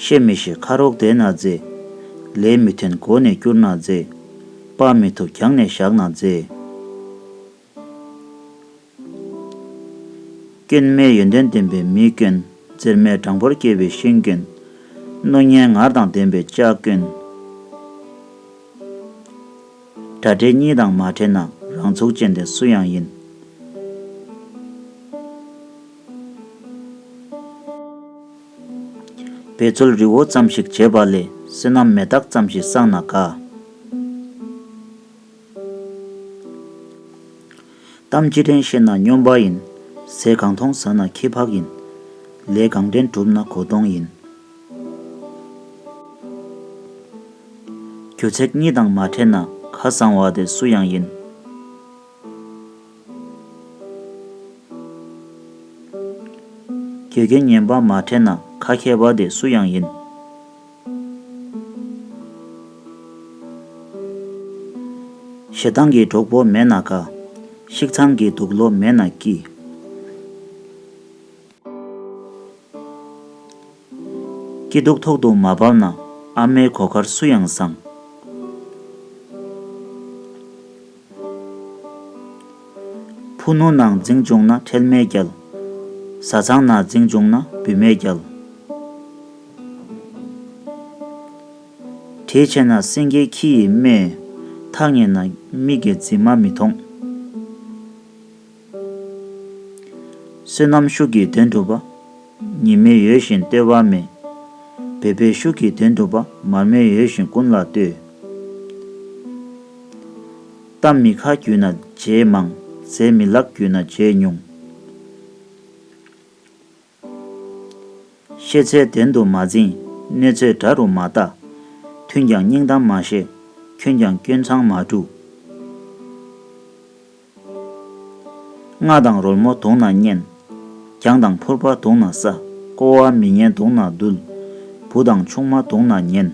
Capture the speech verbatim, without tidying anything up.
བཤད་མི་ཤེས་ཁ་རོག་བསྡད་ན་མཛེས། ལས་མི་ཐོན་མགོ་ནས་བསྐྱུར་ན་མཛེས། དཔའ་མི་ཐུབ་གྱང་ནས་བཞག་ན་མཛེས། སྐྱོན་མེད་ཡོན་ཏན་ལྡན་པའི་མི་སྐྱོན། འཛེར་མེད་གྲངས་འབོར་བསྐྱེད་པའི་ཤིང་སྐྱོན། གནོད་ངན་ངར་དང་ལྡན་པའི་ལྕགས་སྐྱོན། དགྲ་འདྲེ་གཉིས་དང་མ་ཕྲད་ན། རང་ཚུགས་ཅན་དེ་སུ་ཡང་ཡིན། འབད་རྩོལ་རི་བོ་ཙམ་ཞིག་བྱས་པ་ལས། བསོད་ནམས་མེ་སྟག་ཙམ་ཞིག་བསགས་ན་དགའ། གཏམ་ཅི་དྲན་བཤད་ན་སྨྱོན་པ་ཡིན། ཟས་གང་མཐོང་ཟ་ན་ཁྱི་ཕག་ཡིན། ལས་གང་དྲན་བསྒྲུབས་ན་གོ་སྟོང་ཡིན། རྒྱུ་ཚེགས་གཉིས་དང་མ་ཕྲད་ན། ཁ་གསང་བ་དེ་སུ་ཡང་ཡིན། དགེ་རྒན་ངན་པ་མ་ཕྲད་ན། ཁ་མཁས་པ་དེ་སུ་ཡང་ཡིན། ཞེ་སྡང་གི་གྲོགས་པོ་མེད་ན་དགའ། ཤིག་ཚང་གི་དུག་ལོག་མེད་ན་སྐྱིད། སྐྱིད་སྡུག་ཐོག་ཏུ་མ་བབས་ན། ཨ་མའི་སྒོ་ཁར་སུ་ཡང་བཟང་། ཕུ་ནུ་ནང་འཛིང་བྱུང་ན་ཁྲེལ་མེད་རྒྱལ། བཟའ་ཚང་ནང་འཛིང་བྱུང་ན་བུད་མེད་རྒྱལ། གྲི་ཆེ་ན་སེང་གེའི་ཁྱི་ཡིས་རྨས། ཐག་ཉེ་ན་མིག་གིས་མཛེས་མ་མི་མཐོང་། བསོད་ནམས་ཤུགས་ཀྱིས་དོན་གྲུབ་པ། ཉི་མའི་འོད་བཞིན་བལྟོས་པ་མེད། འབད་པས་ཤུགས་ཀྱིས་དོན་གྲུབ་པ། མར་མེའི་འོད་བཞིན་ཀུན་ལ་བལྟོས། གཏམ་མི་ཁ་རྒྱུད་ན་རྗེས་མང་། ཟས་མི་ལག་རྒྱུད་ན་རྗེས་ཉུང་། ཤེས་ཚད་དོན་དུ་མ་འཛིན། གནས་ཚོད་དགྲ་རུ་མ་ལྟ། མཐུན་ཀྱང་སྙིང་གཏམ་མ་བཤད། འཁོན་ཀྱང་སྐྱོན་མཚང་མ་བཀྲུ། རྔ་དང་རོལ་མོ་བརྡུངས་ན་གཉན། གྱང་དང་ཕུར་པ་བརྡུངས་ན་ས། ཀོ་བ་མི་ཉན་བརྡུངས་ན་རྡུལ། བུ་དང་ཆུང་མ་བརྡུངས་ན་ཉན།